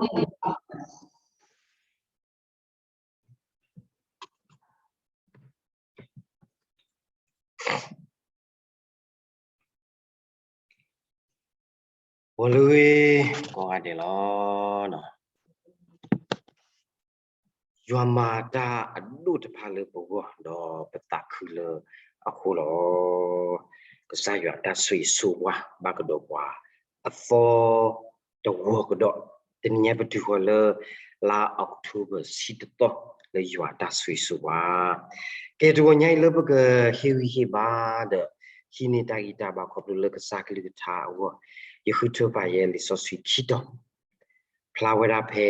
ဂီၤလၢအဂ့ၤ ကိးဂၤဒဲးလီၤ. ယွၤမၤတၢ်အဒိၣ်တဖၣ်လၢပဂီၢ် ဒီးပသးခုလၢအဃိလီၤ. ကစၢ်ယွၤအတၢ်ဆိၣ်ဂ့ၤဆိၣ်ဝါဘၣ်ကဒီးပှၤ အသီတဝီၤကဒီး, တနံၤညါပတုၤဃီၤလၢ လါ October ဆံတသီ လၢယွၤအတၢ်ဆိၣ်ဂ့ၤဆိၣ်ဝါ ကဲ တဂီၤညါအံၤလၢပကဟ့ၣ်ဂံၢ်ဟ့ၣ်ဘါဒီး ဟံးန့ၢ်တၢ်ဂံၢ်တၢ်ဘါခီဖျိလၢကစၢ်ကလုၢ်ကထါအဂီၢ်, ယဃုထၢပာ်ယဲလံာ်စီဆှံခံတီၤ, ဖျါဝဲဒၣ်ဖဲ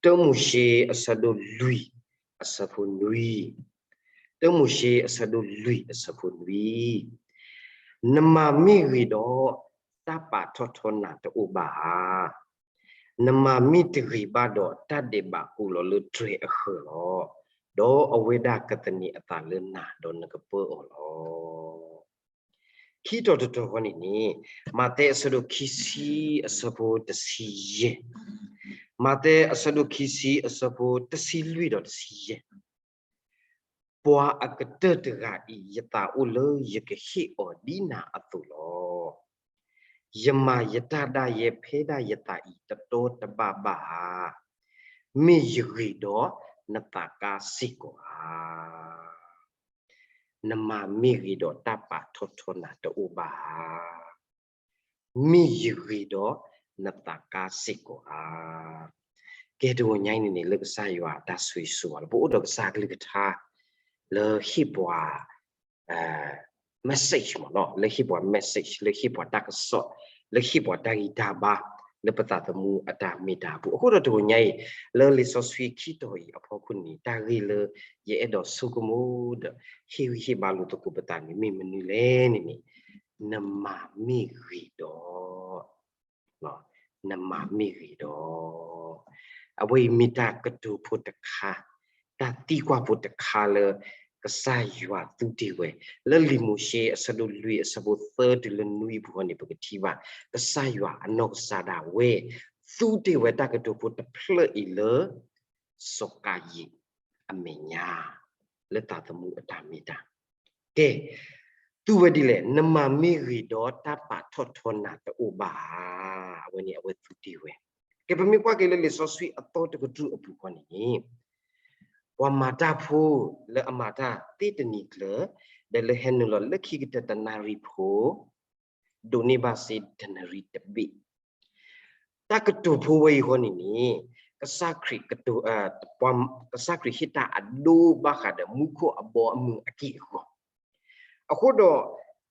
တၢမိၤၡ့အဆၢဒိၣ်လွံၢ်အဆၢဖိနွံ, တၢမိၤၡ့အဆၢဒိၣ်လွံၢ်အဆၢဖိနွံ, နမၤမ့ၢ်ဂ့ၤဒီး တၢ်ပာ်ထီၣ်ထီနၤတအိၣ်ဘၣ်ဧါ. နမၤမ့ၢ်တဂ့ၤဘၣ်ဒီး တၢ်ဒဲးဘးအိၣ်လီၤလၢတြဲၤအဃၢၤလီၤ. ဒီးအဝဲဒၣ်ကသန့ၤအသးလၢနၤ ဒီးနကပၢအီၤလီၤ. ခံတီၤတတီၤဃီန့ၣ်န့ၣ်, မးသဲအဆၢဒိၣ်ခံဆံအဆၢဖိတဆံယဲၢ်, မးသဲအဆၢဒိၣ်ခံဆံအဆၢဖိတဆံလွံၢ်ဒီးတဆံယဲၢ် ပှၤအကတၢၢ်တဂၤအံၤ ယသးအိၣ်လၢယကဟ့ၣ်အီၤဒ်နၤအသိးလီၤ. ယမၤယတၢ်ဒၣ်ယဲ ဖဲဒၣ်ယသးအံၤ တတီတဘၣ်ဘၣ်ဧါ. မ့ၢ်ယဂ့ၤဒီး နသးကါစ့ၢ်ကီးဧါ. နမၤမ့ၢ်ဂ့ၤဒီး တၢ်ပာ်ထီၣ်ထီနၤတအိၣ်ဘၣ်ဧါ. မ့ၢ်ယဂ့ၤဒီး နသးကါစ့ၢ်ကီးဧါ. ကဲ တဂီၤညါအံၤန့ၣ်န့ၣ် လၢကစၢ်ယွၤအတၢ်ဆိၣ်ဂ့ၤဆိၣ်ဝါလီၤ. ပအိၣ်ဒီးကစၢ်ကလုၢ်ကထါ လၢဟ့ၣ်ပှၤ message မ့ၢ်နီၤ, လၢဟ့ၣ်ပှၤ message, လၢဟ့ၣ်ပှၤတၢ်ကစီၣ်, လၢဟ့ၣ်ပှၤတၢ်ဂံၢ်တၢ်ဘါ, လၢပသးသမူအတၢ်မ့ၢ်တၢ်တီအပူၤ. အဃိဒီးတဂီၤညါအံၤ လၢလံာ်စီဆှံခံတီၤအံၤအဖီခိၣ်န့ၣ် တၢ်ဂ့ၢ်လၢယအဲၣ်ဒိးဆိကမိၣ်ဒီး ဟ့ၣ်ဂံၢ်ဟ့ၣ်ဘါလိာ်သကိးပသးန့ၣ် မ့ၢ်မနုၤလဲၣ်န့ၣ်န့ၣ်, နမၤမ့ၢ်ဂ့ၤဒီး နမၤမ့ၢ်ဂ့ၤဒီး, အဝဲအံၤမ့ၢ်တၢ်ကတိၤဖိတခါ, တၢ်သံကွၢ်ဖိတခါလၢ ကစၢ်ယွၤသူတ့ၢ်ဝဲ, လၢလံာ်မိၤၡ့အဆၢဒိၣ်လွံၢ်အဆၢဖိသၢတုၤလၢနွံအပူၤဃီန့ၣ် ပကထံၣ်ဘၣ် ကစၢ်ယွၤအနီၢ်ကစၢ်ဒၣ်ဝဲ သူတ့ၢ်ဝဲတၢ်ကတိၤဖိတဖျၢၣ်အံၤလၢ စီၤကၤယံၣ်အမဲာ်ညါ လၢသးသမူအတၢ်မ့ၢ်တၢ် ကဲ, သူဝဲဒ်လဲၣ်, နမၤမ့ၢ်ဂ့ၤဒီးတၢ်ပာ်ထီၣ်ထီနၤတအိၣ်ဘၣ်ဧါ. အဝဲန့ၣ်အဝဲသူတ့ၢ်ဝဲ. ကဲ ပမ့ၢ်ကွၢ်က့ၤလၢလံာ်စီဆှံအသီတကတြူၢ်အပူၤဃီန့ၣ်န့ၣ်, ပှၤမၤတၢ်ဖိလၢအမၤတၢ်သ့တနံၤကျၢၤ, ဒီးလၢဟဲနုာ်လီၤလၢခံကတၢၢ်တနၣ်ရံၣ်ဖိ ဒိးန့ၢ်ဘၣ်စ့ဒနရံၣ်တဘ့ၣ် တၢ်ကတိၤဖိဝဲအံၤဃီန့ၣ်န့ၣ်, ကစၢ်ခရံာ်ကတိၤ, ကစၢ်ခရံာ်ဟ့ၣ်တၢ်အဒိဘၣ်ဃးဒီးမူခိၣ်အဘီအမုၢ်အက့ၢ်အဂီၤ, အဃိဒီး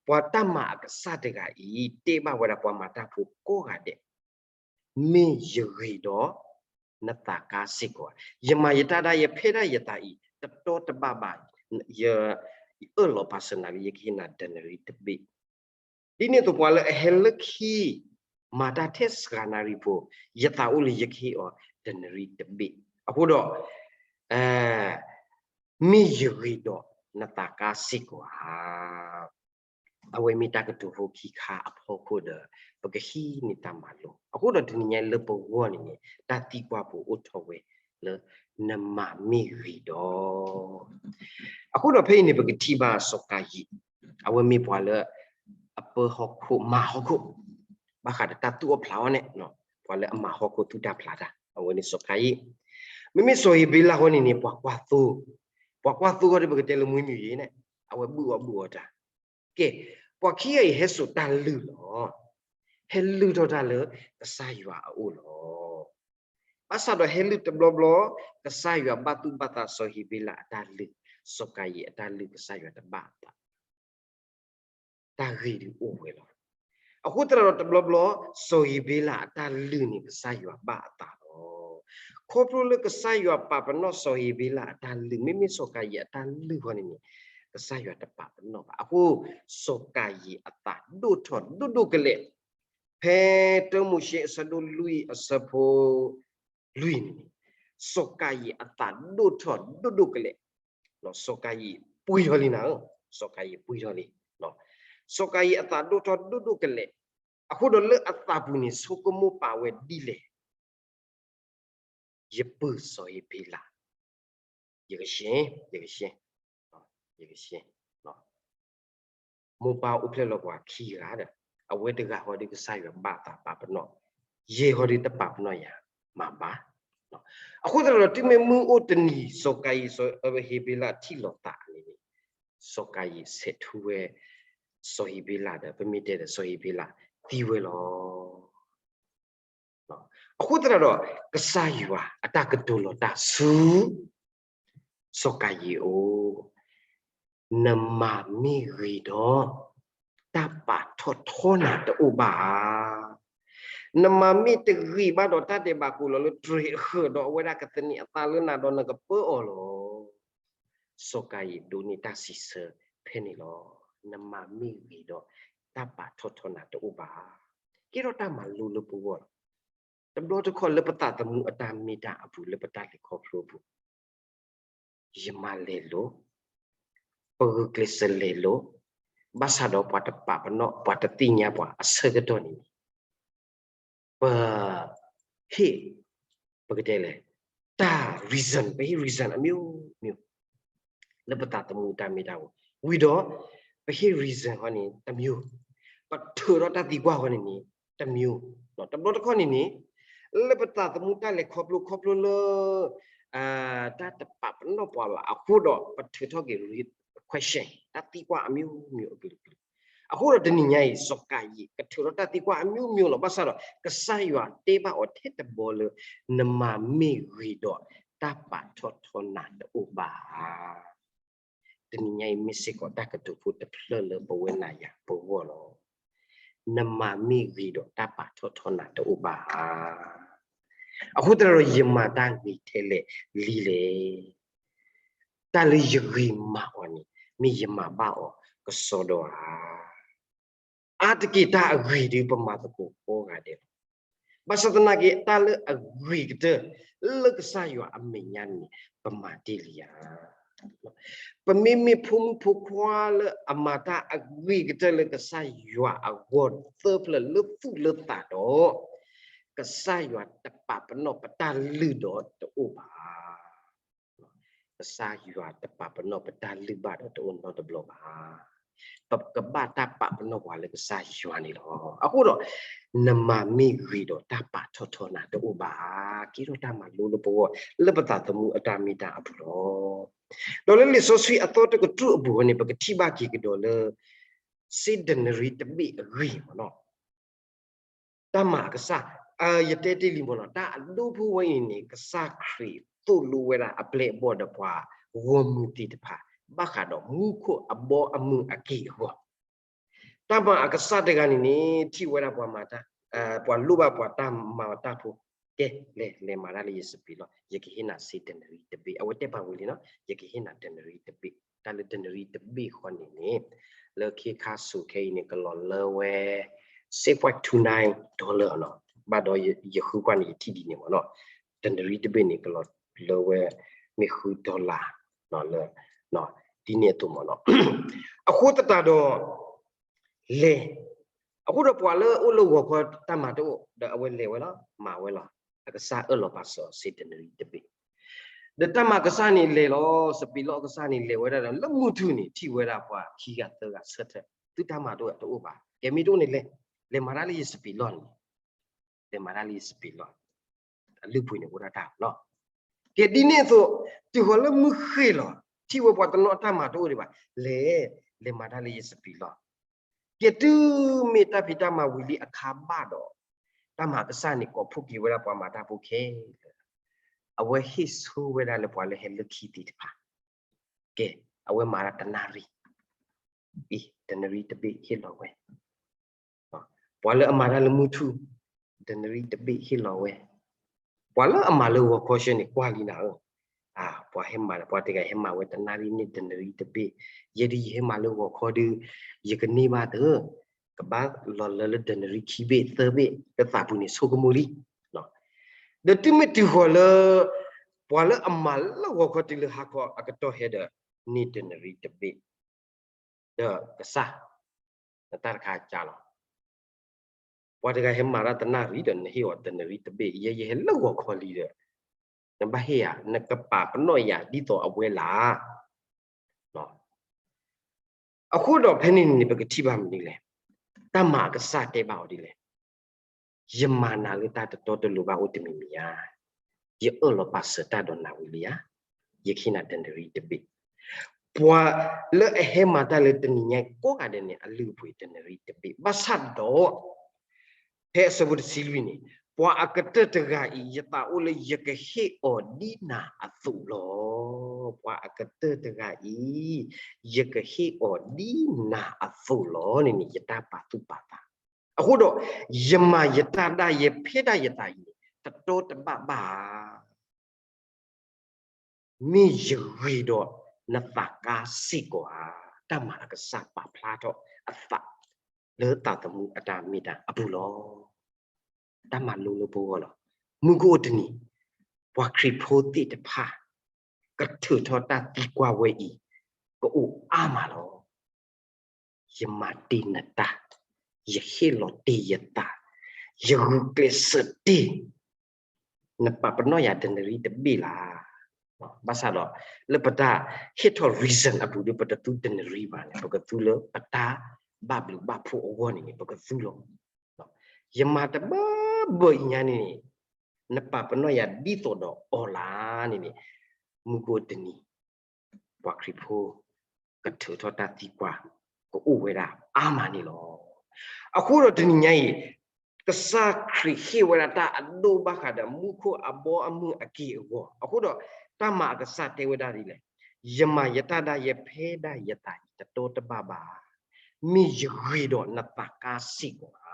ပှၤတၢ်မၤအကစၢ်တဂၤအံၤ တဲဘၣ်ဝဲဒၣ်ပှၤမၤတၢ်ဖိကိးဂၤဒဲး, မ့ၢ်ယဂ့ၤဒီး နသးကါစ့ၢ်ကီးဧါ. ယမၤယတၢ်ဒၣ်ယဲ ဖဲဒၣ်ယသးအံၤ တတီတဘၣ်ဘၣ်, ယအၢၣ်လီၤပာ်စၢၤနၤလၢယကဟ့ၣ်နၤဒနရံၣ်တဘ့ၣ် ဒ်န့ၣ်အသိးပှၤလၢအဟဲလၢခံ မၤတၢ်ထဲစှၤနၣ်ရံၣ်ဖိ, ယသးအိၣ်လၢယကဟ့ၣ်အီၤဒနရံၣ်တဘ့ၣ်. အဃိဒီး မ့ၢ်ယဂ့ၤဒီးနသးကါစ့ၢ်ကီးဧါ. အဝဲမ့ၢ်တၢ်ကတိၤဖိခံခါအဖီခိၣ်ဒီး ပကဟံးန့ၢ်တၢ်မၤလိ. အဃိဒီးတနံၤညါလၢပဂီၢ်န့ၣ်န့ၣ် တၢ်သံကွၢ်ဖိအိၣ်ထီၣ်ဝဲလၢ နမၤမ့ၢ်ဂ့ၤဒီး အဃိဒီးဖဲအံၤန့ၣ် ပကထံၣ်ဘၣ်စီၤကၤယံၣ်, အဝဲမ့ၢ်ပှၤလၢ အပၢဟီၣ်ခိၣ်မၤဟီၣ်ခိၣ်, ဘၣ်ဃးဒီးတၢ်သူၣ်အီၣ်ဖျးအီၣ်န့ၣ်, ပှၤလၢအမၤဟီၣ်ခိၣ်သူၣ်တၢ်ဖျးတၢ်, အဝဲန့ၣ်စီၤကၤယံၣ်. မ့မ့ၢ်စီၤဧ့ၤဘ့လးဃီန့ၣ်န့ၣ် ပှၤကွၢ်သိ, ပှၤကွၢ်သိဃီဒီး ပကတဲလၢမွံနုာ်ယ့ၤန့ၣ် အဝဲဘုၣ်အီၣ်ဘုၣ်အီတၢ်. ကဲ, ပှၤခံဂၤအံၤဟဲစိာ်တၢ်လုၢ်လီၤ. ဟဲလုၢ်ထီၣ်တၢ်လၢကစၢ်ယွၤအအိၣ်လီၤ. ဘၣ်ဆၣ်ဒီးဟဲလုၢ်တဘျီဘျီ, ကစၢ်ယွၤဘၣ်သူၣ်ဘၣ်သးစီၤဧ့ၤဘ့လးအတၢ်လုၢ်, စီၤကၤယံၣ်အတၢ်လုၢ် ကစၢ်ယွၤတဘၣ်အသး တၢ်ဂ့ၢ်ဒုးအိၣ်ဝဲလီၤ. အဃိသတးဒီးတဘျီဘျီ, စီၤဧ့ၤဘ့လးအတၢ်လုၢ်န့ၣ် ကစၢ်ယွၤဘၣ်အသးလီၤ. ခီဖျိလၢကစၢ်ယွၤပာ်ပနီၣ်စီၤဧ့ၤဘ့လးအတၢ်လုၢ်, မ့မ့ၢ်စီၤကၤယံၣ်အတၢ်လုၢ်ဃီန့ၣ်န့ၣ်, ကစၢ်ယွၤတပာ်ပနီၣ်ဘၣ်. အဃိ, စီၤကၤယံၣ်အသးဒိၣ်ထီၣ်ဒိၣ်ဒိၣ်ကလဲာ်, ဖဲတၢမိၤၡ့အဆၢဒိၣ်လွံၢ်အဆၢဖိ လွံၢ်န့ၣ်န့ၣ်, စီၤကၤယံၣ်အသးဒိၣ်ထီၣ်ဒိၣ်ဒိၣ်ကလဲာ်, စီၤကၤယံၣ်ပှံၢ်ထီၣ်လံနၤဧၢ, စီၤကၤယံၣ်ပှံၢ်ထီၣ်လံ, စီၤကၤယံၣ်အသးဒိၣ်ထီၣ်ဒိၣ်ဒိၣ်ကလဲာ်, အဃိဒီးလၢအသးပူၤန့ၣ် ဆိကမိၣ်ပာ်ဝဲဒ်လဲၣ် ယပုၢ်စီၤဧ့ၤဘ့လး, ယကရှ့, ယကရှ့, ယကရှ့, မိၢ်ပၢ်အိၣ်ဖျဲၣ်လီၤပှၤခံဂၤဒီး အဝဲတဂၤဃီဒီးကစၢ်ယွၤဘၣ်သးပာ်ပနီၣ်, ယဲၢ်ဃီဒီးတပာ်ပနီၣ်ယၤမၤဘၣ်. အဃိသတးဒီး တုၤမ့ၢ်မုၢ်အိၣ်တနံၤ စီၤကၤယံၣ် စီၤဧ့ၤဘ့လးထံၣ်လိာ်သးန့ၣ်, စီၤကၤယံၣ်ဆဲးထူဝဲ စီၤဧ့ၤဘ့လးဒီး ပမ့ၢ်တဲဒီး စီၤဧ့ၤဘ့လးသံဝဲလီၤ. အဃိသတးဒီး ကစၢ်ယွၤအတၢ်ကတိၤလီၤတၢ်ဆူ စီၤကၤယံၣ်ဧၢ, နမၤမ့ၢ်ဂ့ၤဒီး တၢ်ပာ်ထီၣ်ထီနၤတအိၣ်ဘၣ်ဧါ. နမၤမ့ၢ်တဂ့ၤဘၣ်ဒီး တၢ်ဒဲးဘးကိးလီၤလၢတြဲၤအဃၢၤဒီး အဝဲဒၣ်ကသန့ၤအသးလၢနၤဒီး နကပၢအီၤလီၤ. စီၤကၤယံၣ်ဒိးန့ၢ်တၢ်စံးဆၢဖဲန့ၣ်လီၤ. နမၤမ့ၢ်ဂ့ၤဒီး တၢ်ပာ်ထီၣ်ထီနၤတအိၣ်ဘၣ်. ကဲထီၣ်တၢ်မၤလိလၢပဂီၢ်လီၤ. တဘျီတခီၣ်လၢပသးသမူအတၢ်မ့ၢ်တၢ်အပူၤ လၢပတၢ်လဲၤခီဖျိအပူၤ ယမၤလဲၤလိၤ, ပဂုာ်ကျဲးစၢးလဲၤလိၤ, ဘၣ်ဆၣ်ဒီးပှၤတပာ်ပနီၣ် ပှၤတသ့ၣ်ညါပှၤအဆၢကတီၢ်န့ၣ်န့ၣ် ပ ဟ့ၣ်, ပကတဲလဲၣ်, တၢ် reason, ပဟ့ၣ် reason အမျိုးမျိုး လၢပသးသမူတၢ်မ့ၢ်တၢ်အပူၤ, ဝံၤဒီး ပဟ့ၣ် reason ဃီန့ၣ် တစ်မျိုး, ပထုးထီၣ်တၢ်သံကွၢ်ဃီန့ၣ်န့ၣ် တစ်မျိုး, တဘျီတခီၣ်န့ၣ်န့ၣ် လၢပသးသမူတၢ်လဲၤခီဖျိခီဖျိလၢ တၢ်တပာ်ပနီၣ်ပှၤဘၣ်အဃိဒီး ပထုးထီၣ်က့ၤ question, တၢ်သံကွၢ်အမျိုးမျိုးအကလုာ်ကလုာ်, အဃိဒီးတနံၤညါအံၤ စီၤကၤယံၣ် ကထုးထီၣ်တၢ်သံကွၢ်အမျိုးမျိုးလီၤ. ဘၣ်ဆၣ်ဒီး ကစၢ်ယွၤတဲဘၣ်အီၤထဲတဘီလၢ နမၤမ့ၢ်ဂ့ၤဒီး တၢ်ပာ်ထီၣ်ထီနၤတအိၣ်ဘၣ်ဧါ. တနံၤညါအံၤမ့ၢ်စ့ၢ်ကီးတၢ်ကတိၤဖိတဖျၢၣ်လၢပဝဲနၤယၤပဂီၢ်လီၤ. နမၤမ့ၢ်ဂ့ၤဒီးတၢ်ပာ်ထီၣ်ထီနၤတအိၣ်ဘၣ်ဧါ. အဃိသတးဒီးယမၤတၢ်ဂ့ၤထဲလဲၣ်လံလဲၣ်. တၢ်လၢယဂ့ၤမၤအီၤန့ၣ် မ့ၢ်ယမၤဘၣ်အီၤကစီဒီဧါ. အါတက့ၢ်တၢ်အဂ့ၤဒီးပမၤသကိးကိးဂၤဒဲးလီၤ. ဘၣ်ဆၣ်သနာ်က့ တၢ်လၢအဂ့ၤကတၢၢ်လၢကစၢ်ယွၤအမဲာ်ညါန့ၣ် ပမၤတ့ၢ်လံဧါ. ပမ့မ့ၢ်ဖိမုၣ်ဖိခွါလၢအမၤတၢ်အဂ့ၤကတၢၢ်လၢကစၢ်ယွၤအဂီၢ်သၢဖျၢၣ်လၢသူၣ်လၢသးဒီး ကစၢ်ယွၤတပာ်ပနီၣ်ပတၢ်လုၢ်ဒီးတအိၣ်ဘၣ်. ကစၢ်ယွၤတပာ်ပနီၣ်ပတၢ်လုၢ်ဘၣ်ဒီးတအိၣ်နီတဘျီဘၣ်. ပကဘၣ်တၢ်ပာ်ပနီၣ်ပှၤလၢကစၢ်ယွၤန့ၣ်လီၤ. အဃိဒီး နမၤမ့ၢ်ဂ့ၤဒီးတၢ်ပာ်ထီၣ်ထီနၤတအိၣ်ဘၣ်. ကဲထီၣ်တၢ်မၤလိလၢပဂီၢ် လၢပသးသမူအတၢ်မ့ၢ်တၢ်အပူၤလီၤ. ဒီးလၢလံာ်စီဆှံအသီတကတြူၢ်အပူၤန့ၣ် ပကထံၣ်ဘၣ်က့ၤကဒီးလၢ စ့ဒနရံတဘ့ၣ်အဂ့ၢ်မ့ၢ်နီၤ. တၢ်မၤအကစၢ်, ယတဲတ့ၢ်လံမ့ၢ်နီၤ, တၢ်အဒိဖိဝဲအံၤန့ၣ် ကစၢ်ခရံာ်သိၣ်လိဝဲဒၣ်အပျဲၢ်အဘီၣ်ဒီးပှၤဂီၢ်မုၢ်သ့ၣ်တဖၣ် ဘၣ်ဃးဒီးမူခိၣ်အဘီအမုၢ်အက့ၢ်အဂီၤ. တၢ်မၤအကစၢ်တဂၤန့ၣ်န့ၣ် ထံၣ်ဝဲဒၣ်ပှၤမၤတၢ်, ပှၤလိၣ်ဘၣ်ပှၤတၢ်မၤအီၤတၢ်ဖိ, ကဲ, လဲၤ, လဲၤမၤတၢ်လၢယစပံးလီၢ်, ယကဟ့ၣ်နၤစ့ဒနရံတဘ့ၣ်. အဝဲတဲပာ်ဝံၤလံနီၤ, ယကဟ့ၣ်နၤဒနရံတဘ့ၣ်. တၢ်လၢဒနရံတဘ့ၣ်ဃီန့ၣ်န့ၣ် လၢခ့ခါဆူၣ်ခဲအံၤန့ၣ် ကလီၤလၢဝဲ six point two nine dollar နီၤ. ဘၣ်ဒီးယဃုကွၢ်န့ၣ် ယထံၣ်ဒ်န့ၣ်မ့ၢ်နီၤ, ဒနရံတဘ့ၣ်န့ၣ် ကလီၤလၢဝဲ မ့ၢ်ဃု dollar လၢ ဒ်န့ၣ်အသိးမ့ၢ်နီၤ. အဃိသတးဒီး လဲၤ, အဃိဒီးပှၤလၢအိၣ်လၢဂီၤခီတၢ်မၤတအိၣ်ဒီး အဝဲလဲၤဝဲလီၤ, မၤဝဲလီၤ. အကစၢ်အၢၣ်လီၤပာ်စၢၤစ့ဒနရံတဘ့ၣ်. ဒီးတၢ်မၤကစၢ်န့ၣ်လဲၤလီၤ, စပံးလီၢ်အကစၢ်န့ၣ်လဲၤဝဲဒၣ်ဒီး လၢမုၢ်ထူၣ်န့ၣ် ထံၣ်ဝဲဒၣ်ပှၤခံဂၤသၢဂၤဆၢထၢၣ်, သုတၢ်မၤတအိၣ်တအိၣ်ဘၣ်. ကဲမ့ၢ်တအိၣ်န့ၣ်လဲၤ, လဲၤမၤတၢ်လၢယစပံးလီၢ်န့ၣ်, လဲၤမၤတၢ်လၢယစပံးလီၢ်, အလုၢ်အပှ့ၤန့ၣ်အိၣ်ဒၣ်တၢ်လီၤ. ကဲဒ်န့ၣ်အသိး, တုၤဃီၤလၢမုၢ်ဃ့ၢ်လီၤ, ထံၣ်ဝဲပှၤတနီၤတၢ်မၤတအိၣ်ဒံးဘၣ်, လဲၤ, လဲၤမၤတၢ်လၢယစပံးလီၢ်. ကဲတုၤမ့ၢ်တၢ်ဖံးတၢ်မၤဝံၤလံအခါဘၣ်ဒီး, တၢ်မၤကစၢ်န့ၣ် ကိးဖှိၣ်က့ၤဝဲဒၣ်ပှၤမၤတၢ်ဖိခဲလၢာ်, အဝဲဟ့ၣ်ဆိဝဲဒၣ်လၢပှၤလၢဟဲလၢခံသ့ၣ်တဖၣ်. ကဲ, အဝဲမၤတၢ်တနၣ်ရံၣ်, အံၤ ဒနရံတဘ့ၣ်ဟ့ၣ်လီၤဝဲ ပှၤလၢအမၤတၢ်လၢမုၢ်ထူၣ်, ဒနရံတဘ့ၣ်ဟ့ၣ်လီၤဝဲ, ပှၤလၢအမၤလၢဂီၤခီဆှၢန့ၣ် ကွၢ်လံနၤဧၢ, ပှၤဟဲမၤ, ပှၤတဂၤဟဲမၤဝဲတနၣ်ရံၣ်န့ၣ် ဒနရံတဘ့ၣ်, ယဲဒ်ယဟဲမၤလၢဂီၤခီဒီး, ယကန့ၢ်ဘၣ်သ့, ကဘၣ်လီၤလၢလၢဒနရံခံဘ့ၣ်သၢဘ့ၣ် တသးပူၤန့ၣ် ဆိကမိၣ်လံ. ဒီးတုၤမ့ၢ်တုၤဃီၤလၢ ပှၤလၢအမၤလၢဂီၤခီတုၤလၢဟါခီအကတီၢ်ဟဲဒီး န့ၢ်ဒနရံတဘ့ၣ်, ဒီးကစၢ်, နတၢ်တခါကၢ်လီၤ. ပှၤတဂၤဟဲမၤတၢ်တနၣ်ရံၣ်ဒီး နဟ့ၣ်အီၤဒနရံတဘ့ၣ်, ယဲယဟဲလၢဂီၤခီလံဒီး, နဘၣ်ဟ့ၣ်ယၤ, နကပာ်ပနီၣ်ယၤဒ်သိးအဝဲလၢ်. အဃိဒီးဖဲန့ၣ်န့ၣ် ပကထံၣ်ဘၣ်မနုၤလဲၣ်. တၢ်မၤအကစၢ်တဲဘၣ်အီၤဒ်လဲၣ်. ယမၤနၤလၢတၢ်တတီတလိၤဘၣ်အိၣ်တမံၤမံၤဧါ. ယအၢၣ်လီၤပာ်စၢၤတၢ်ဒီးနၤဝံၤလံဧါ. ယကဟ့ၣ်နၤတနရံၣ်တဘ့ၣ်. ပှၤလၢအဟဲမၤတၢ်လၢတနံၤညါအံၤကိးဂၤဒဲးန့ၣ် အလုၢ်အပှ့ၤတနရံၣ်တဘ့ၣ်. ဘၣ်ဆၣ်ဒီး ဖဲအဆၢဖိတဆံလွံၢ်န့ၣ်, ပှၤအကတၢၢ်တဂၤအံၤ ယသးအိၣ်လၢယကဟ့ၣ်အီၤဒ်နၤအသိးလီၤ. ပှၤအကတၢၢ်တဂၤအံၤ ယကဟ့ၣ်အီၤဒ်နၤအသိးလီၤန့ၣ်န့ၣ် ယတၢ်ပာ်သူၣ်ပာ်သး. အဃိဒီး ယမၤယတၢ်ဒၣ်ယဲ ဖဲဒၣ်ယသးအံၤန့ၣ် တတီတဘၣ်ဘၣ်ဧါ. မ့ၢ်ယဂ့ၤဒီးနသးကါစ့ၢ်ကီးဧါ. တၢ်မၤအကစၢ်ပာ်ဖျါထီၣ်အသး လၢသးသမူအတၢ်မ့ၢ်တၢ်အပူၤလီၤ. တၢ်မၤလိလၢပဂီၢ်လီၤ. မုၢ်ကအိၣ်တနံၤ, ပှၤခရံာ်ဖိသ့ၣ်တဖၣ် ကထုးထီၣ်တၢ်သံကွၢ်ဝဲအံၤ ကအိၣ်အါမးလီၤ. ယမၤတ့ၢ်နတၢ်, ယဟ့ၣ်လီၤတ့ၢ်ယသး, ယဂုာ်ကျဲးစၢးတ့ၢ်, နပာ်ပနီၣ်ယၤတနရံၣ်တဘ့ၣ်လၢ်. ဘၣ်ဆၣ်ဒီး လၢပတၢ်ဟ့ၣ်ထီၣ် reason အပူၤဒီး ပတသူတနရံၣ်ဘၣ်န့ၣ် ပကသူလၢပတၢ်ဘၣ်ဘျုးဘၣ်ဖှိၣ်အဂီၢ်န့ၣ်န့ၣ် ပကသူလီၤ. ယမၤတဘၣ်ဘၣ်အံၤညါန့ၣ်န့ၣ် နပာ်ပနီၣ်ယၤဒ်သိးဒီးအီၤလၢ်န့ၣ်န့ၣ် မုၢ်ကအိၣ်တနံၤ ပှၤခရံာ်ဖိ ကထုးထီၣ်တၢ်သံကွၢ် ကအိၣ်ဝဲဒၣ်အါမးန့ၣ်လီၤ. အဃိဒီးတနံၤညါအံၤ ကစၢ်ခရံာ်ဟ့ၣ်ဝဲဒၣ်တၢ်အဒိၣ်ဘၣ်ဃးဒီးမူခိၣ်အဘီအမုၢ်အက့ၢ်အဂီၤ. အဃိဒီးတၢ်မၤအကစၢ်တဲဝဲဒၣ်ဒ်လဲၣ်. ယမၤယတၢ်ဒၣ်ယဲဖဲဒၣ်ယသးအံၤ တတီတဘၣ်ဘၣ်. မ့ၢ်ယဂ့ၤဒီးနသးကါစ့ၢ်ကီးဧါ.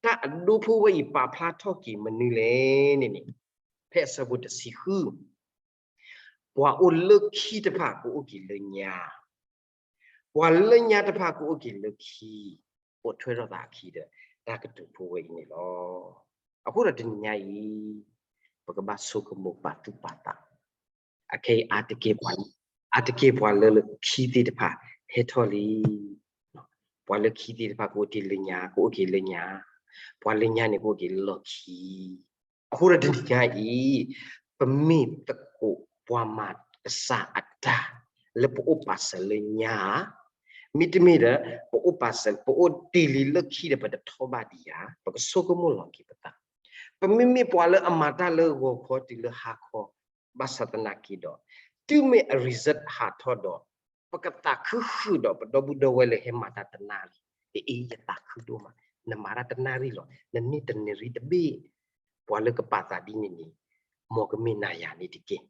တၢ်အဒိဖိဝဲအံၤပာ်ဖျါထီၣ်က့ၤမနုၤလဲၣ်န့ၣ်န့ၣ် ဖဲအဆၢဖိတဆံဃု ပှၤအိၣ်လၢခံတဖၣ်ကအိၣ်က့ၤလၢညါ, ပှၤလၢညါတဖၣ်ကအိၣ်က့ၤလၢခံ, ပိာ်ထွဲထီၣ်သးအခံဒီး တၢ်ကတိၤဖိဝဲအံၤန့ၣ်လီၤ. အဃိဒီးတနံၤညါအံၤ ပကဘၣ်ဆိကမိၣ်ပာ်သူၣ်ပာ်သး, အခဲအံၤ အါတက့ၢ်ပှၤ, အါတက့ၢ်ပှၤလၢလၢခံသ့ၣ်တဖၣ်ဟဲထီၣ်လံ. ပှၤလၢခံသ့ၣ်တဖၣ်ကအိၣ်တ့ၢ်လၢညါ, ကအိၣ်က့ၤလၢညါ, ပှၤလၢညါန့ၣ်ကအိၣ်က့ၤလၢလီၢ်ခံ အဃိဒီးတနံၤညါအံၤ ပမ့ၢ်သကိးပှၤမၤကစၢ်အတၢ် လၢပအိၣ်ပာ်စၢၤလၢညါဧါ, မ့တမ့ၢ်ဒီး ပအိၣ်ပာ်စၢၤ ပအိၣ်တ့ၢ်လံလၢခံဒီး ပတထီဘၣ်ဒံးဧါ, ပကဆိကမိၣ်လီၤက့ၤပသး. ပမ့မ့ၢ်ပှၤလၢအမၤတၢ်လၢဂီၤခီတုၤလၢဟါခီ, ဘၣ်ဆၣ်သနာ်က့ဒီး တုၤမ့ၢ်အ result ဟးထီၣ်ဒီး ပကသးခုဃုာ်ဒီး ပဒီပုၢ်ဒီဝဲၢ်လၢဟဲမၤတၢ်တနၣ်ရံၣ်, အ့ ယသးခုဒိၣ်မး, နမၤတၢ်တနၣ်ရံၣ်လီၤ, နန့ၢ်တနံၤရံၣ်တဘ့ၣ်, ပှၤလၢကပာ်သးဒ်န့ၣ်န့ၣ် မ်ကမ့ၢ်နၤယၤန့ၣ်တက့ၢ်.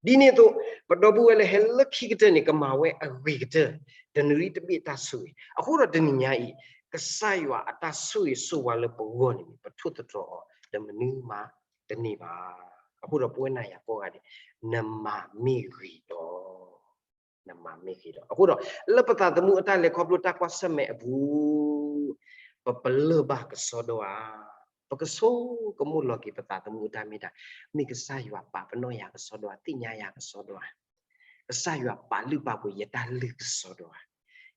ဒ်န့ၣ်အသိး ပဒီပုၢ်ဝဲၢ်လၢဟဲလၢခံကတၢၢ်န့ၣ် ကမၤဝဲအဂ့ၤကတၢၢ်, တနံၤရံၣ်တဘ့ၣ်တၢ်ဆိၣ်ဂ့ၤ. အဃိဒီးတနံၤညါအံၤ ကစၢ်ယွၤအတၢ်ဆိၣ်ဂ့ၤဆိၣ်ဝါလၢပဂီၢ်န့ၣ် ပထိၣ်သတြီၤအီၤ ဒီးမနုၤမးတန့ၢ်ဘၣ်. အဃိဒီးပဝဲနၤယၤကိးဂၤဒဲး နမၤမ့ၢ်ဂ့ၤဒီး နမၤမ့ၢ်ဂ့ၤဒီး အဃိဒီး လၢပသးသမူအတၢ်လဲၤခီဖျိတၢ်ကွၢ်ဆၢၣ်မဲာ်အပူၤ ပပလၢၢ်ဘၣ်ကစီဒီဧါ, ပကဆိကမိၣ်လီၤက့ၤပသးသမူအတၢ်မ့ၢ်တၢ်, မ့ၢ်ကစၢ်ယွၤပာ်ပနီၣ်ယၤကစီဒီဧါ, သ့ၣ်ညါယၤကစီဒီဧါ, ကစၢ်ယွၤပာ်လုၢ်ပာ်ပှ့ၤယတၢ်လုၢ်ကစီဒီဧါ,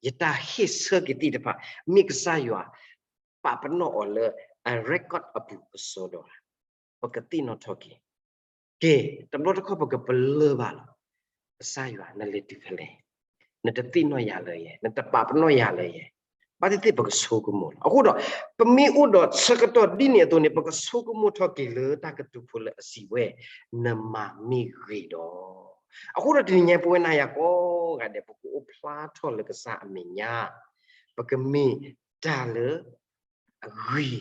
ယတၢ်ဟ့ၣ်ဆၢက့ၤသ့ၣ်တဖၣ် မ့ၢ်ကစၢ်ယွၤပာ်ပနီၣ်အီၤလၢအ record အပူၤကစီဒီဧါ, ပကသ့ၣ်နီၣ်ထီၣ်က့ၤ ကဲ, တဘျီတခီၣ်ပကပလၢၢ်ဘၣ်လီၤ. ကစၢ်ယွၤ နလဲၤတုၤဖဲလဲၣ်, နတသ့ၣ်နီၣ်ယၤလၢၤယဲ, နတပာ်ပနီၣ်ယၤလၢၤယဲ, ဘၣ်သ့ၣ်သ့ၣ်ပကဆိကမိၣ်လီၤ. အဃိဒီး ပမ့ၢ်အိၣ်ဒီးဆၢကတီၢ်ဒ်န့ၣ်အသိးန့ၣ် ပကဆိကမိၣ်ထီၣ်က့ၤလၢတၢ်ကတိၤဖိလၢအစံးဝဲ, နမၤမ့ၢ်ဂ့ၤဒီး, အဃိဒီးတနံၤညါပဝဲနၤယၤကိးဂၤဒဲး ပကအိၣ်ဖျါထီၣ်လၢကစၢ်အမဲာ်ညါ, ပကမ့ၢ်တၢ်လၢ အဂ့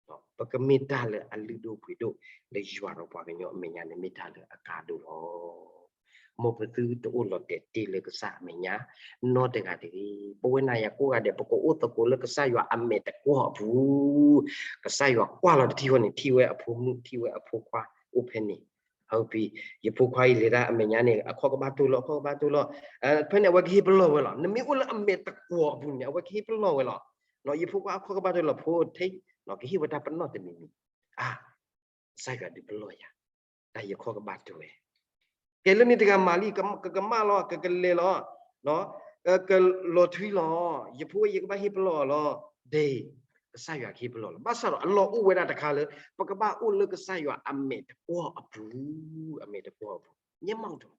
ၤ, ပကမ့ၢ်တၢ်လၢအလုၢ်ဒိၣ်ပှ့ၤဒိၣ် လၢယွၤဒီးပှၤကညီအမဲာ်ညါန့ၣ် မ့ၢ်တၢ်လၢအကါဒိၣ်လီၤ. မ်ပသုတအိၣ်လီၤတဲာ်တ့ၢ်လၢကစၢ်အမဲာ်ညါ နီတဂၤတဂ့ၤ. ပဝဲနၤယၤကိးဂၤဒဲး ပကအိၣ်သကိးလၢကစၢ်ယွၤအမဲာ်တကွီၢ်အပူၤ, ကစၢ်ယွၤကွၢ်လီၤတထံၣ်ဃီန့ၣ် ထံၣ်ဝဲအဖိမုၣ် ထံၣ်ဝဲအဖိခွါအိၣ်ဖဲန့ၣ် ဟီပံၤ, ယဖိခွါအံၤလဲၤတၢ်အမဲာ်ညါန့ၣ် အခီၣ်ကဘၣ်တိၢ်လီၤ အခီၣ်ကဘၣ်တိၢ်လီၤ, ဖဲန့ၣ် အဝဲကဟ့ၣ်ပလီၢ်ဝဲလီၤ. နမ့ၢ်အိၣ်လၢအမဲာ်တကွီၢ်အပူၤန့ၣ် အဝဲကဟ့ၣ်ပလီၢ်ဝဲလီၤ. ယဖိခွါအခီၣ်ကဘၣ်တိၢ်လီၤ ဖိထံ, ကဟ့ၣ်ဝဲတၢ်ပနီၣ်တမံၤမံၤ, အါ, ကစၢ်ယွၤဒုးပလီၢ်ယၤ, တၢ်ယခီၣ်ကဘၣ်တိၢ်ဝဲ, ကဲလၢန့ၣ်တဂၤမၤလံ, ကကမၣ်လီၤ ကကလဲၤလီၤ, ကလီၤထွံလီၤ, ယဖိဝဲယကဘၣ်ဟ့ၣ်ပလီၢ်အီၤလီၤ, ဒ့ၣ် ကစၢ်ယွၤကဟ့ၣ်ပလီၢ်လီၤ. ဘၣ်ဆၣ်ဒီးအလီၢ်အိၣ်ဝဲဒၣ်တခါလၢ ပကဘၣ်အိၣ်လၢကစၢ်ယွၤအမဲာ်တကွီၢ်အပူၤ, အမဲာ်တကွီၢ်အပူၤ, ညမီၢ်ထီၣ်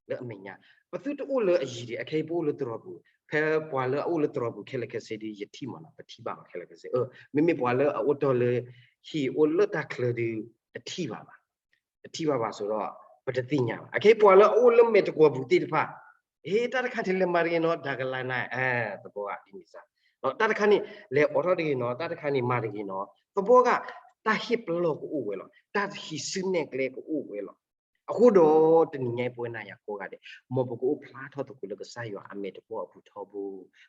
လၢအမဲာ်ညါ, ပသုတအိၣ်လၢအယံၤဒံး, အခဲအံၤပအိၣ်လၢတြီၤပူၤ, ဖဲပှၤလၢအအိၣ်လၢတြီၤပူၤခဲလၢာ်ခဲဆ့ဒီး ယထံၣ်မးနီၤ, ပထံၣ်ဘၣ်အီၤခဲလၢာ်ခဲဆ့, မ့မ့ၢ်ပှၤလၢအအိၣ်တီၢ်လၢဟံၣ်အိၣ်လၢတၢ်ချၢဒီး တထံၣ်ဘၣ်ဘၣ်, တထံၣ်ဘၣ်ဘၣ်ဆိဒီး ပတသ့ၣ်ညါဘၣ်. အခဲအံၤပှၤလၢအအိၣ်လၢမဲာ်တကွီၢ်ပူၤသ့ၣ်တဖၣ်, ဟ့ တၢ်တခါန့ၣ်လဲၤမၤတဂ့ၤနီၤ, တၢ်ကလါနၤ, သဘီဂၤဒ်န့ၣ်စ့ၢ်, တၢ်တခါန့ၣ် လဲၤအိးထီၣ်တဂ့ၤနီၤ, တၢ်တခါန့ၣ်မၤတဂ့ၤနီၤ, သဘီဂၤ တၢ်ဟ့ၣ်ပလီၢ်ကအိၣ်ဝဲလီၤ, တၢ်ဟံးစုနဲၣ်ကျဲကအိၣ်ဝဲလီၤ. အဃိဒီးတနံၤညါအံၤပဝဲနၤယၤကိးဂၤဒဲး, မ်ပကအိၣ်ဖျါထီၣ်သကိးလၢကစၢ်ယွၤအမဲာ်တကွီၢ်အပူၤထီဘိ,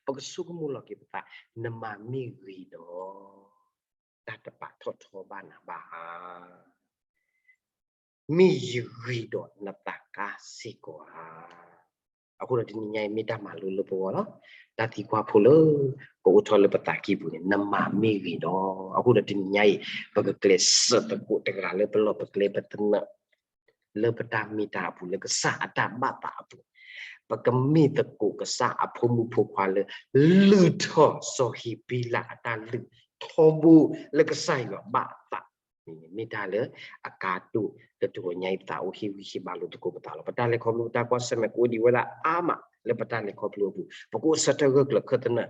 ပကဆိကမိၣ်လီၤက့ၤပသး, နမၤမ့ၢ်ဂ့ၤဒီး တၢ်တပာ်ထီၣ်ထီဘၣ်နၤဘၣ်ဧါ. မ့ၢ်ယဂ့ၤဒီးနသးကါစ့ၢ်ကီးဧါ. အဃိဒီးတနံၤညါအံၤမ့ၢ်တၢ်မၤလိလၢပဂီၢ်လီၤ. တၢ်သံကွၢ်ဖိလၢ ကအိၣ်ထီၣ်လၢပသးကံၢ်ပူၤန့ၣ် နမၤမ့ၢ်ဂ့ၤဒီး, အဃိဒီးတနံၤညါအံၤ ပကကျဲးစၢးသကိးတဂၤလၢပလီၢ်ပကျဲပသနၢၣ် လၢပတၢ်မ့ၢ်တၢ်အပူၤ လၢကစၢ်အတၢ်ဘၣ်သးအပူၤ, ပကမ့ၢ်သကိးကစၢ်အဖိမုၣ်ဖိခွါလၢ လုၢ်ထီၣ်စီၤဧ့ၤဘ့လးအတၢ်လုၢ်ထီဘိလၢကစၢ်ယွၤဘၣ်သး, မ့ၢ်တၢ်လၢအကါဒိၣ်လၢတဂီၤညါအံၤ ပသးအိၣ်ဟ့ၣ်ဂံၢ်ဟ့ၣ်ဘါလိာ်သကိးပသးလီၤ. ပတၢ်လဲၤခီဖျိပတၢ်ကွၢ်ဆၢၣ်မဲာ်ကအိၣ်ဒံးဝဲဒၣ်အါမးလၢပတၢ်လဲၤခီဖျိအပူၤ, ပကအိၣ်ဆၢထၢၣ်ဂၢၢ်ကျၢၤခၢၣ်သနၢၣ်,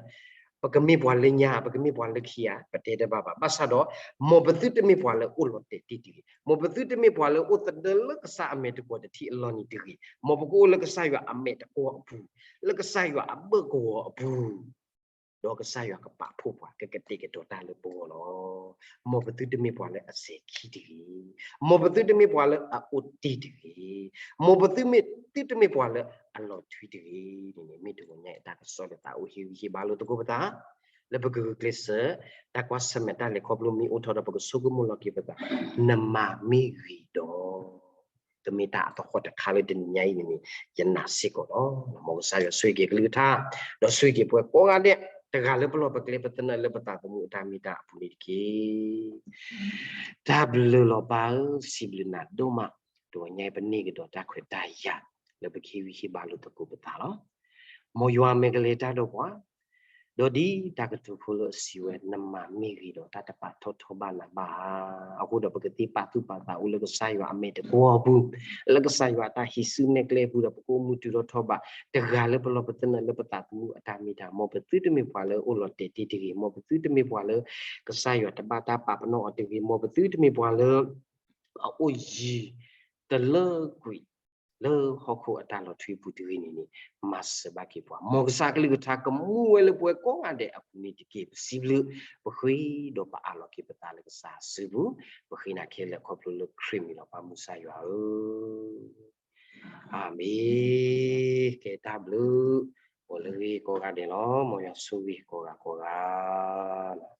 ပကမ့ၢ်ပှၤလၢညါ ပကမ့ၢ်ပှၤလၢခံဧါ ပတဲတဘၣ်ဘၣ်. ဘၣ်ဆၣ်ဒီး မ်ပသုတမ့ၢ်ပှၤလၢအိၣ်လီၤတဲာ်တ့ၢ်တဂ့ၤ, မ်ပသုတမ့ၢ်ပှၤလၢအိၣ်သဒၢလၢကစၢ်အမဲာ်တကွီၢ်တထံၣ်အလီၢ်န့ၣ်တဂ့ၤ, မ်ပကအိၣ်လၢကစၢ်ယွၤအမဲာ်တကွီၢ်အပူၤ, လၢကစၢ်ယွၤအဘၢၣ်ကဝီၤအပူၤ ဒီးကစၢ်ယွၤကပာ်ဖှိၣ်ပှၤ ကကတဲာ်ကတီၤတၢ်လၢပဂီၢ်လီၤ. မ်ပသုတမ့ၢ်ပှၤလၢအစဲၤခံတဂ့ၤ, မ်ပသုတမ့ၢ်ပှၤလၢအအိၣ်တ့ၢ်တဂ့ၤ, မ်ပသုမ့ၢ်သုတမ့ၢ်ပှၤလၢအလီၤထွံတဂ့ၤန့ၣ်န့ၣ် မ့ၢ်တဂီၤညါအံၤတၢ်ကစီၣ်လၢသးအိၣ်ဟ့ၣ်ဂံၢ်ဟ့ၣ်ဘါလိာ်သကိးပသး, လၢပကဂုာ်ကျဲးစၢး တၢ်ကွၢ်ဆၢၣ်မဲာ်တၢ်လဲၤခီဖျိမ့ၢ်အိၣ်ထီၣ်ဒီး ပကဆိကမိၣ်လီၤက့ၤပသး, နမၤမ့ၢ်ဂ့ၤဒီး ကမ့ၢ်တၢ်အသဟီၣ်တခါလၢတနံၤညါအံၤန့ၣ်န့ၣ် ယနာ်စ့ၢ်ကီးလီၤ. မ်ကစၢ်ယွၤဆိၣ်ဂ့ၤက့ၤအကလုၢ်ကထါ, ဒီးဆိၣ်ဂ့ၤက့ၤပှၤကိးဂၤဒဲး, တဂၤလၢပလီၢ်ပကျဲပသနၢၣ်လၢပသးသမူအတၢ်မ့ၢ်တၢ်အပူၤန့ၣ်တက့ၢ်. တၢ်ဘျုးလီၤပၢ်ဧၢ, စံးဘျုးနၤဒိၣ်မး, တဂီၤညါအံၤပန့ၢ်ကဒီးတၢ်ခွဲးတၢ်ယာ်လၢပကဟ့ၣ်ဂံၢ်ဟ့ၣ်ဘါလိာ်သကိးပသးလီၤ. မ်ယွၤမဲာ်ကလဲၤတၢ်ဒီးပှၤ, ဒီးဒ်တၢ်ကတိၤဖိလၢအစံးဝဲ နမၤမ့ၢ်ဂ့ၤဒီးတၢ်တပာ်ထီၣ်ထီဘၣ်နၤဘၣ်ဧါ. အဃိဒီးပကသ့ပာ်သူၣ်ပာ်သးအိၣ်လၢကစၢ်ယွၤအမဲာ်တကွီၢ်အပူၤ, လၢကစၢ်ယွၤအတၢ်ဟံးစုနဲၣ်ကျဲအပူၤဒီး ပကအိၣ်မူတုၤထီၣ်ထီဘး, တဂၤလၢပလီၢ်ပသနၢၣ်လၢပသးသမူအတၢ်မ့ၢ်တၢ်, မ်ပသုတမ့ၢ်ပှၤလၢအိၣ်လီၤတဲာ်တ့ၢ်တဂ့ၤ, မ်ပသုတမ့ၢ်ပှၤလၢ ကစၢ်ယွၤတဘၣ်တၢ်ပာ်ပနီၣ်အီၤတဂ့ၤ, မ်ပသုတမ့ၢ်ပှၤလၢ အအိၣ်ယံၤတလၢကွံာ် လၢဟီၣ်ခိၣ်အတၢ်လီၤထွံအပူၤတဂ့ၤန့ၣ်န့ၣ်, မၤစၢၤဘၣ်က့ၤပှၤ, မ်ကစၢ်ကလုၢ်ကထါကမူဝဲလၢပဝဲကိးဂၤဒဲးအပူၤန့ၣ်တက့ၢ်. ပစံးဘျုး, ပဃ့ဒီးပအၢၣ်လီၤက့ၤပသးလၢကစၢ်အစုပူၤ, ပဃ့နၤခဲလၢာ်ခီဖျိလၢခရံာ်မံၤလီၤ ပၢ်မုၢ်ကစၢ်ယွၤဧၢ. အၤမ့ၣ်. ကဲတၢ်ဘျုး, အိၣ်လၢဂ့ၤကိးဂၤဒဲးလီၤ. မ်ယွၤဆိၣ်ဂ့ၤကိးဂၤကိးဂၤလီၤ.